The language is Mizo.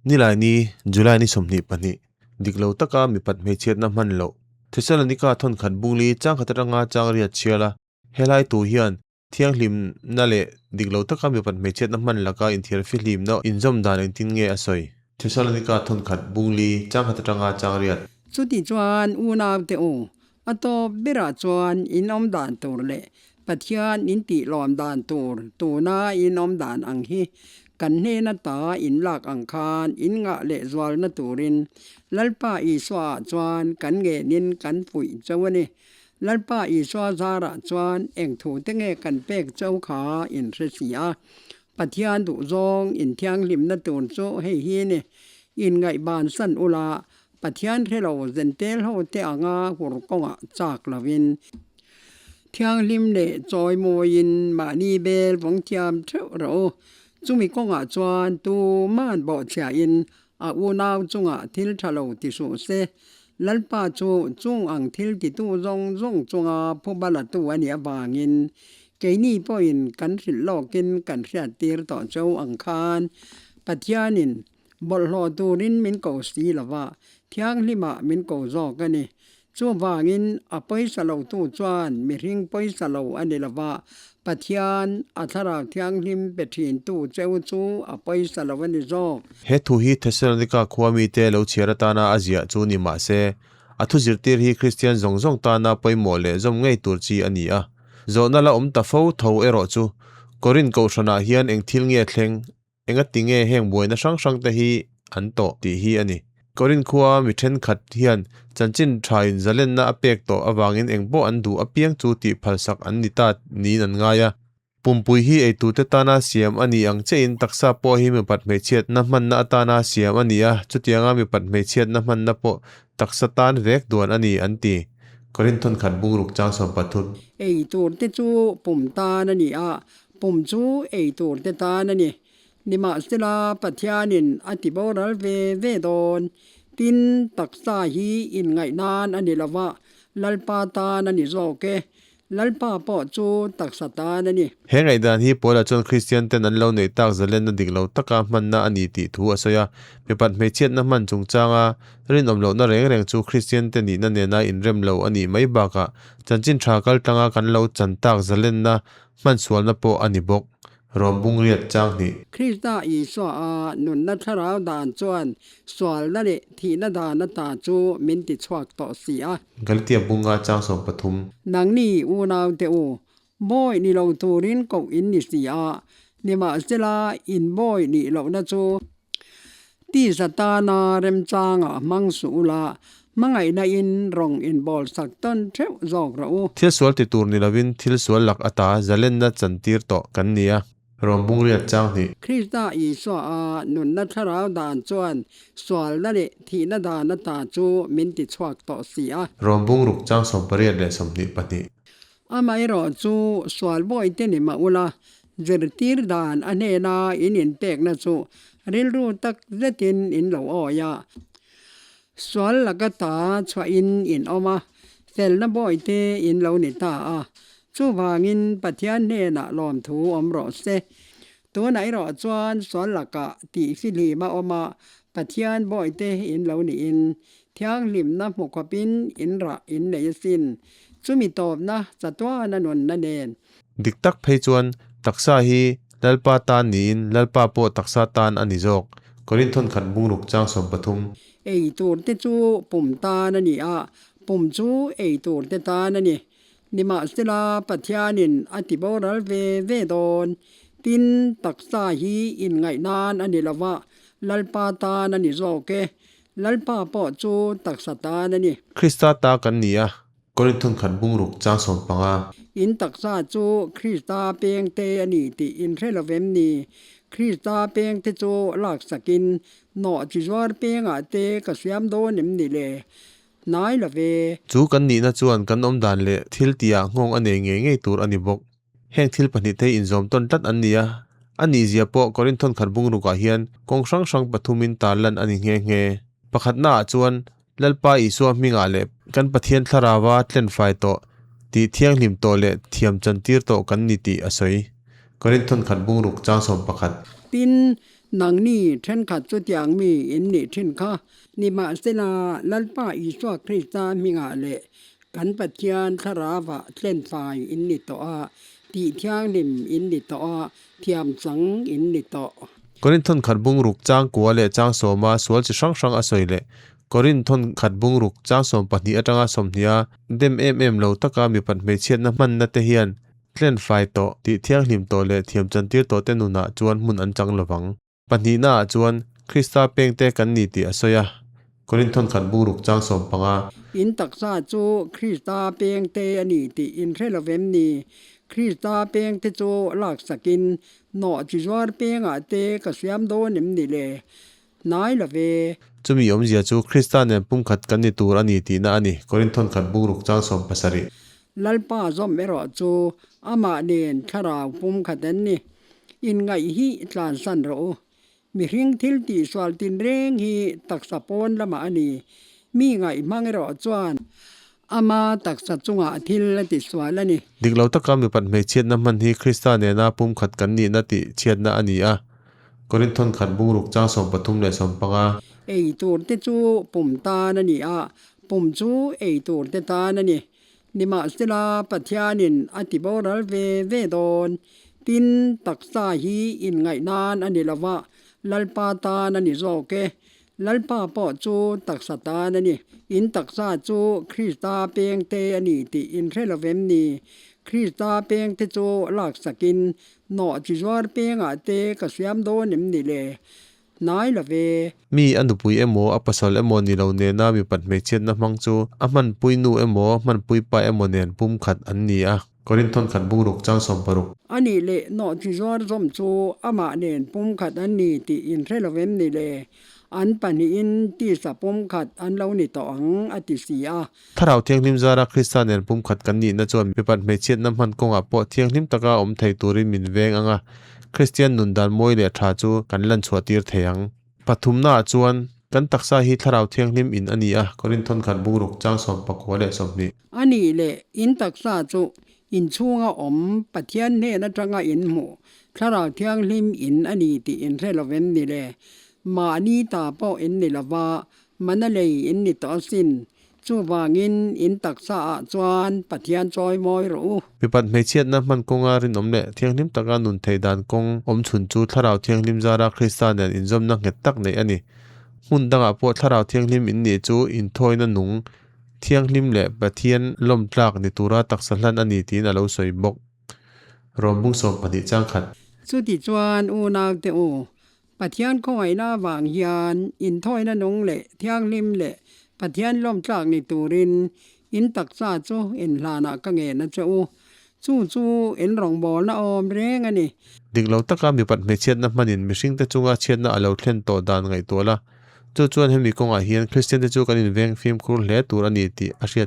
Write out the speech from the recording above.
Nilaini, July ni 22, dik lo taka mipat hmeichhiatna hman loh. Thesalonika thawnkhat bungli changkhat atanga chang riat chhial a, helai tu hian thianghlimna leh dik lo taka mipat hmeichhiatna hman laka inthiar fihlimna inzawm dan engtin nge a sawi? Thesalonika thawnkhat bungli changkhat atanga chang riat. Chuti chuan unau te u, a tawp berah chuan in awm dan tur leh Pathian in tih lawm dan tur tuna in awm dan ang hi kan hnena ta in lak ang khan in ngah leh zualna turin Lalpa Isua ah chuan kan ngenin kan fuih chauh a ni. Lalpa Isua zarah chuan eng thu te nge kan pek chauh kha in hre si a. Pathian duhzawng in thianghlimna tur chu hei hi ni. Inngaihban san ula Pathian hre lo zentel ho te anga hur kawngah chak lovin thianghlim leh chawimawiin mahni bel vawng thiam theuh rawh u. Chumi kawngah chuan tuman bawhchhiahin a unau chungah thil tha lo ti suh se. Lalpa chu chung ang thil titu zawng zawng chunga phuba latu a nih avangin keini pawhin kan hrilh lawkin kan hriattir tawh cheu ang khan Pathianin Bawlhhlawh turin min ko si lo va, thianghlimah min ko zawk a ni. Chuvangin a pawisa lotu chuan mihring pawisa lo a ni lo va, Pathian, a Thlarau Thianghlim pe thintu cheu chu a pawisa lo a ni zawk. He thu hi Thessalonika khua mite lo chhiar atana a ziah chu ni mah se, a thu zirtir hi Kristian zawng zawng tana pawimawh leh zawm ngei tur chi a ni a. Zawhna la awm ta fo tho erawh chu, Korinth kohhranah hian eng thil nge thleng? Engati nge heng buaina hrang hrang te hi an tawh tih hi a ni. Korinth khua mi thenkhat hian chanchin thain zalenna a pek tawh avangin engpawh an duh apiang chu tih phalsak an ni ta niin an ngai a. Pumpui hi eitute tana siam a ni ang chiahin taksa pawh hi mipat hmeichhiatna hmanna atana siam a ni a, chutianga mipat hmeichhiatna hmanna pawh taksa tan vek duan a ni an ti. Korinth thawnkhat bungruk chang 13. Eitur te chu pum tan a ni a, Pum chu ei tur te tan a ni. Nimahsela Pathianin a ti boral ve ve dawn. Tin, taksa hi inngaih nan a ni lo va, Lalpa tan a ni zawk e. Lalpa pawh chu taksa tan a ni. He ngaihdan hi Paula chuan Kristian ten an lo neih tak zalenna dik lo taka hmanna a ni tih thu a sawi a. Mipat hmeichhiatna hman chungchanga rinawm lohna reng reng chu Kristian te nihna nena inrem lo a nih mai bakah chanchin tha kaltlanga kan lo chan tak zalenna Hman sualna pawh a ni bawk. Rom bungriat chang hnih. Krista Isua a nunna thlarau dan chuan sualna leh thihna dan ata chu min ti chhuak tawh si a. Galatia bunga chang 13. Nangni unaute u, bawi ni lo turin koh in ni si a, nimahsela in bawi nih lohna chu Tisa tana remchangah hmang suh ula, hmangaihna in rawng inbawl sak tawn theuh zawk rawh u. Thil sual ti tur ni lovin thil sual lak ata zalenna chantir tawh kan ni a. Rawng bungriat chang hnih. Krista Isua a nunna thlarau dan chuan sualna leh thihna dan ata chu min ti chhuak tawh si a. Rawng bungruk chang 18 leh 22. Amaherawh chu sual bawihte ni mah ula, zirtir dan a hnena in inpekna chu rilru tak zetin in lo awi a. Sual laka ta chhuahin in awm a, felna bawihte in lo ni ta a. Chuvangin Pathian hnenah lawmthu awm rawh se. Tunah erawh chuan sual lakah tih fihlim a awm a, Pathian bawihte in lo niin Thianghlimna hmu khawpin in rah in nei asin, chumi tawpna chatuana nunna nen. Dik tak phei chuan taksa hi Lalpa tan niin Lalpa pawh taksa tan a ni zawk. Korinthon khat bungruk chang 13. Ei tur te chu pum tan a ni a, pum chu ei tur te tan a ni. Nimahsela Pathianin a ti boral ve ve dawn. Tin, taksa hi inngaih nan a ni lo va, Lalpa tan a ni zawk e. Lalpa pawh chu taksa tan a ni. Krista ta kan ni a, Korinthon khat bungruk chang 15. In taksa chu Krista pengte a ni tih in hre lo vem ni? Krista pengte chu laksakin nawh chi zuar pengah te ka siam dawn em ni le? Hnai lo ve. Chu kan nihna chuan kan awm dan leh thil tihah nghawng a nei ngei ngei tur a ni bawk. Heng thil pahnih te inzawm tawn tlat an ni a, a nihzia pawh Korinthon khat bungrukah hian kawng hrang hrang pathumin tarlan a ni nghe nghe. Pakhatnaah chuan Lalpa Isua hmingah leh kan Pathian thlarauva tlenfai tawh, tih thianghlim tawh leh thiam chantir tawh kan ni tih a sawi. Korinthon khat bungruk chang 11. Tin, Nangni thenkhat chutiang mi in nih thin kha. Nimahsela, Lalpa Isua Krista hmingah leh kan Pathian Thlarauah tlenfai in ni tawh a, tih thianghlim in ni tawh a, thiam chang in ni tawh. Korinthon khat bungruk chang kua leh chang sawma sual chi hrang hrang a sawi leh Korinthon khat bungruk chang 12 atanga 20 a dem em em lo taka mipat hmeichhiatna hmanna te hian tlenfai tawh, tih thianghlim tawh leh thiam chantir tawh te nunah chuan hmun an chang lovang. Pahnihnaah chuan Krista pengte kan ni tih a sawi a, Korinthon khat bungruk chang 15. In taksa chu Krista pengte a ni tih in hre lo vem ni? Krista pengte chu laksakin nawh chi zuar pengah te ka siam dawn em ni le? Hnai lo ve. Chumi awmzia chu Krista nen pumkhat kan ni tur a ni tihna a ni, Korinthon khat bungruk chang 17. Lalpa zawm erawh chu amah nen thlarau pumkhat an ni. Inngaih hi tlansan rawh u. Mihring thil tihsual tinreng hi taksa pawn lamah a ni. Mi ngaih hmang erawh chuan ama taksa chungah thil a tisual a ni. Dik lo taka mipat hmeichhiatna hman hi Krista nena pumkhat kan nihna tih chhiatna a ni a. Korinthon khat bungruk chang 13 leh 15. Ei tur te chu pum tan a ni a, pum chu ei tur te tan a ni. Nimahsela Pathianin a ti boral ve ve dawn. Tin, taksa hi inngaih nan a ni lo va, Lalpa tan a ni zawk e. Lalpa pawh chu taksa tan a ni. In taksa chu Krista pengte a ni tih in hre lo vem ni? Krista pengte chu laksakin nawh chi zuar pengah te ka siam dawn em ni le? Hnai lo ve. Mi a nupui emaw a pasal emaw ni lo nena mipat hmeichhiatna hmang chu a hmanpui nu emaw hmanpui pa emaw nen pumkhat an ni a. Korinthon khat bungruk chang 60. A nih leh nawh chi zuar zawm chu amah nen pumkhat an ni tih in hre lo em ni le? An pahnihin tisa pumkhat an lo ni tawh ang a ti si a. Thlarau Thianghlim zara Krista nen pumkhat kan nihna chuan mipat hmeichhiatna hman kawngah pawh thianghlim taka awm thei turin min veng ang a, Kristian nun dan mawi leh tha chu kan lan chhuah tir thei ang. Pathumnaah chuan, kan taksa hi Thlarau Thianghlim in a ni a, Korinthon khat bungruk chang 19 leh 20. A nih leh in taksa chu inchhunga awm Pathian hnen atanga in hmuh Thlarau Thianghlim in a ni tih in hre lovem ni le? Mahni ta pawh in ni lova, Mana lei in ni tawh asin. Chuvangin in taksa ah chuan Pathian chawi mawi rawh u. Mipat hmeichhiatna hman kawnga rinawm leh thianghlim taka nun theih dan kawng awm chhun chu Thlarau Thianghlim zara Krista nen inzawmna nghet tak neih a ni. Hmun dangah pawh Thlarau Thianghlim in nih chu inthawina nung thianghlim leh Pathian lawmtlak ni tura taksa hlan a ni tiin a lo sawi bawk. Rom bung 12 chang khat. Chuti chuan unaute u, Pathian khawngaihna avang hian inthawina nung leh thianghlim leh Pathian lawmtlak ni turin in taksa chu inhlanah ka ngen a che u. Chu chu in rawngbawlna awm reng a ni. Dik lo taka mipat hmeichhiatna hmanin mihringte chunga chhiatna a lo thlen tawh dan ngaihtuah la. Chu chuan hemi kawngah hian Kristiante chu kan inveng fimkhur hle tur a ni tih a hriat.